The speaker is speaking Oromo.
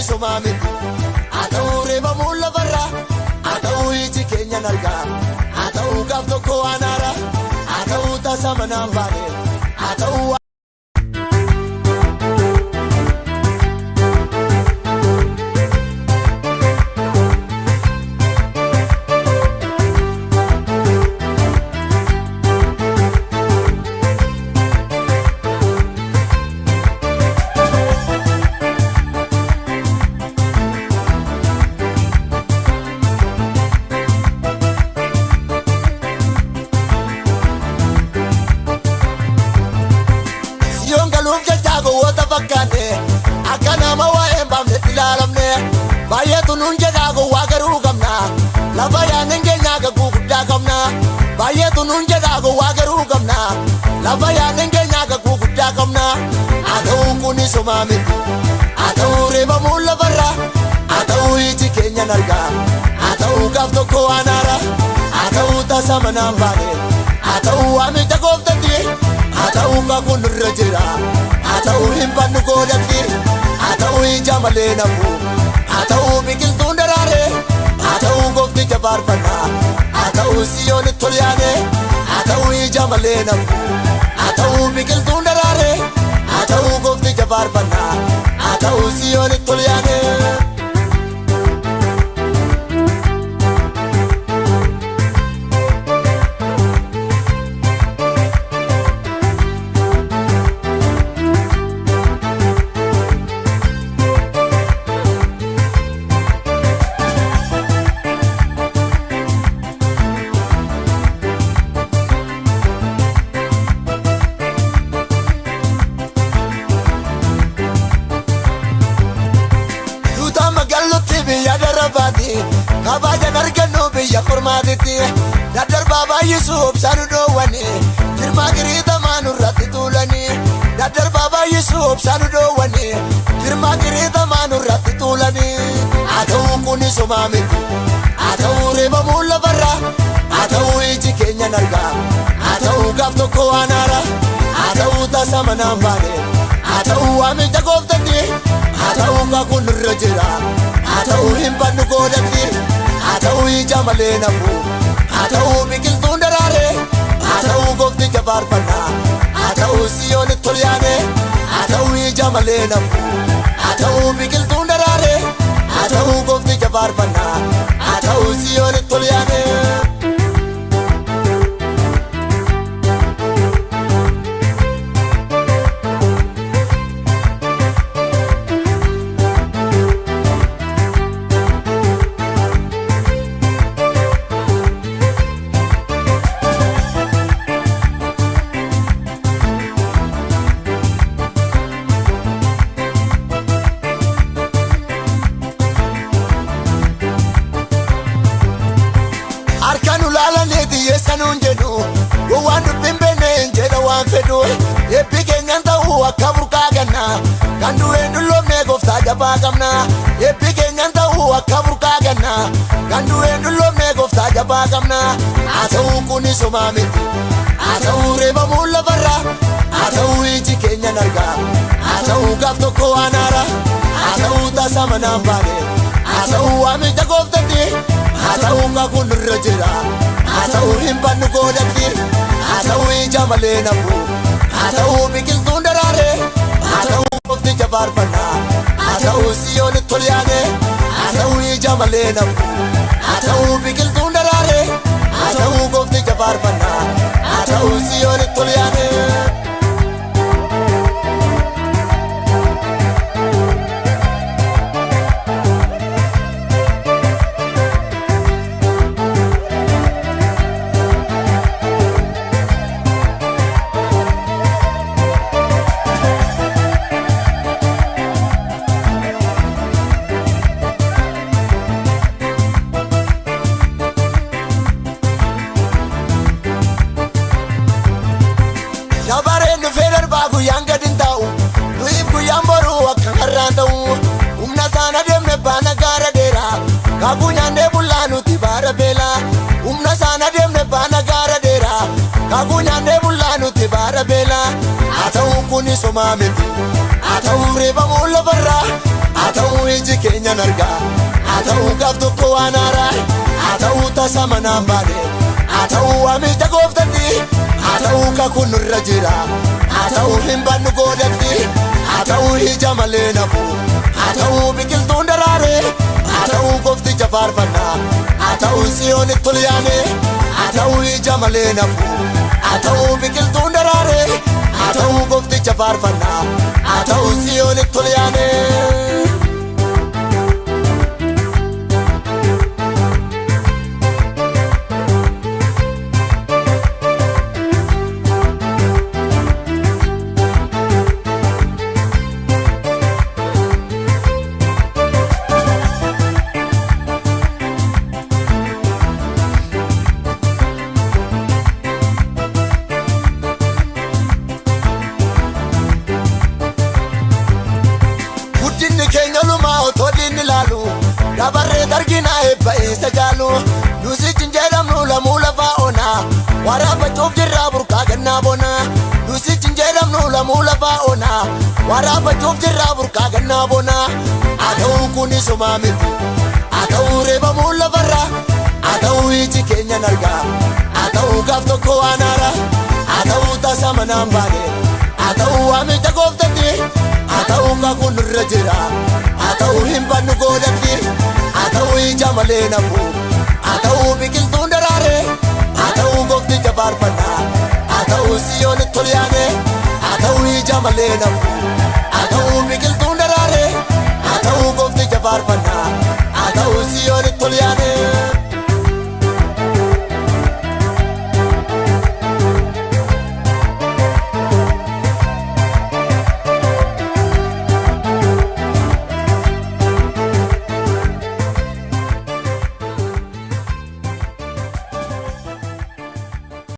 kunis homaa miti. Haa ta'uu reebamuun lafarraa, haa ta'uu iji keenyan argaa, haa ta'uu gaaf tokko waan haaraa, haa ta'uu tasa manaan baane, haa ta'uu. Siyoon galuuf jecha gowwoota fakkaanne, akka nama waa'ee hin baafnetti ilaalamne. Baay'eetu nuun jedhaa, gowwaa garuu qabna. Lafa yaadne keenyaa gagguu guddaa qabna. Baay'eetu nuun jedhaa, gowwaa garuu qabna. Lafa yaadne keenyaa gagguu guddaa qabna. Haa ta'uu kunis homaa miti. Haa ta'uu reebamuun lafarraa, haa ta'uu iji keenyan argaa, haa ta'uu gaaf tokko waan haaraa, haa ta'uu tasa manaan baane, haa ta'uu waamicha gooftatti, haa ta'uu kakuun nurra jira, haa ta'uu hin bannu goodatti, haa ta'uu ija malee nafu, haa ta'uu biqiltuun daraare, haa ta'uu goofticha faarfannaa, haa ta'uu siyoonitti tol yaane, haa ta'uu ija malee nafu, haa ta'uu biqiltuun daraare, haa ta'uu goofticha faarfannaa, haa ta'uu siyoonitti tol yaane. Duutaa magaallutti biyya darabaati. Kabajan argannu biyya qormaatitti. Daddarbaa baay'isuu obsaan nu dhoowwani. Jirmaa qiriixamaa nurratti tuulani. Daddarbaa baay'isuu obsaan nu dhoowwani. Jirmaa qiriixamaa nurratti tuulani. Haa ta'uu kunis homaa miti. Haa ta'uu reebamuun lafarraa. Haa ta'uu iji keenyan argaa. Haa ta'uu gaaf tokko waan haaraa. Haa ta'uu tasa manaan baane. Haa ta'uu waamicha gooftatti. Haa ta'uu kakuun nurra jira. Haa ta'uu hin bannu goodatti. Haa ta'uu ija malee nafu. Haa ta'uu biqiltuun daraare. Haa ta'uu goofticha faarfannaa. Haa ta'uu siyoonitti tol yaane. Haa ta'uu ija malee nafu. Haa ta'uu biqiltuun daraare. Haa ta'uu goofticha faarfannaa. Haa ta'uu siyoonitti tol yaane. Harka nu laalanii xiyyeessa nuun jedhu. Gowwaan dubbiin beekne hin jedha waan fedhu. Eebbi keenyan ta'uu akka burqaa ganna. Kan du'een dulloomne gooftaa jabaa qabna. Eebbi keenyan ta'uu akka burqaa ganna. Kan du'een dulloomne gooftaa jabaa qabna. Haa ta'uu kunis homaa miti. Haa ta'uu reebamuun lafarraa. Haa ta'uu iji keenyan argaa. Haa ta'uu gaaf tokko waan haaraa. Haa ta'uu tasa manaan baane. Haa ta'uu waamicha gooftatti. Haa ta'uu kakuun nurra jira. Haa ta'uu hin bannu goodatti. Haa ta'uu ija malee nafu. Haa ta'uu biqiltuun daraare. Haa ta'uu goofticha faarfannaa. Haa ta'uu siyoonitti tol yaane. Haa ta'uu ija malee nafu. Haa ta'uu biqiltuun daraare. Haa ta'uu goofticha faarfannaa. Haa ta'uu siyoonitti tol yaane. Dabareen dhufee darbaa, guyyaan gadi hin taa'u. Du'iif guyyaan boruu akka har'aan ta'u. Humna isaan adeemne baana gaara dheeraa. Kaakuu nyaannee bullaa nuti baara beelaa. Humna isaan adeemne baana gaara dheeraa. Kaakuu nyaannee bullaa nuti baara beelaa. Haa ta'uu kunis homaa miti. Haa ta'uu reebamuun lafarraa. Haa ta'uu iji keenya nargaa. Haa ta'uu gaaf tokko waan haaraa, haa ta'uu tasa manaan baane, haa ta'uu waamicha gooftatti, haa ta'uu kakuun nurra jira, haa ta'uu hin bannu goodatti, haa ta'uu ija malee nafu, haa ta'uu biqiltuun daraare, haa ta'uu goofticha faarfannaa, haa ta'uu siyoonitti ol yaane, haa ta'uu ija malee nafu, haa ta'uu biqiltuun daraare, haa ta'uu goofticha faarfannaa, haa ta'uu siyoonitti ol yaane. Guddinni keenya olumaa otoo diinni ilaalu, dabarree darginaa eebba isa jaalu. Nusichi hin jedhamnu lamuu lafaa onaa, waraabbachuuf jirraa burqaa gannaa bonaa. Nusichi hin jedhamnu lamuu lafaa onaa, waraabbachuuf jirraa burqaa gannaa bonaa. Haa ta'uu kunis homaa miti, haa ta'uu reebamuun lafarraa, haa ta'uu iji keenya nargaa, haa ta'uu gaaf tokko waan haaraa, haa ta'uu tasa manaan baane, haa ta'uu waamicha gooftatti, haa ta'uu kakuun nurra jira, haa ta'uu hin bannu goodatti, haa ta'uu ija malee nafu, haa ta'uu biqiltuun daraare, haa ta'uu goofticha faarfannaa, haa ta'uu siyoonitti ol yaane, haa ta'uu ija malee nafu, haa ta'uu biqiltuun.